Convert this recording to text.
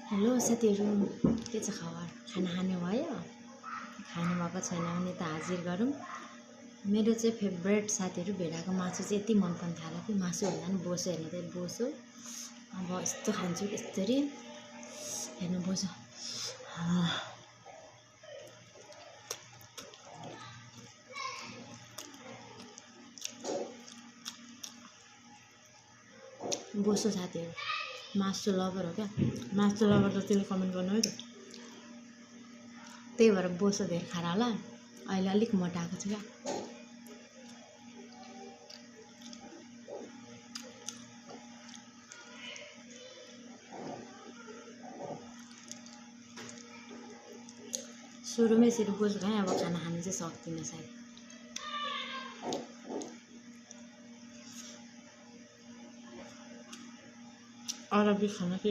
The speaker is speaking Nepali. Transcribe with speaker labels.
Speaker 1: हेलो साथीहरू, के छ खबर? खाना खाने भयो? खानु भएको छैन भने त हाजिर गरौँ। मेरो चाहिँ फेभरेट साथीहरू भेडाको मासु चाहिँ यति मन पर्न थाल्यो कि मासु भन्दा पनि बोसो हेर्नु चाहिँ बोसो। अब यस्तो खान्छु यसरी हेर्नु बोसो। बोसो साथीहरू, मासु लभर हो क्या? मासु लभर त त्यसले कमेन्ट गर्नु है त। त्यही भएर बोसो धेरै खाएर होला, अहिले अलिक मोटाएको छु क्या। सुरुमै यसरी बोसो खाएँ, अब खाना खानु चाहिँ सक्दिनँ सायद। अरबी खाना के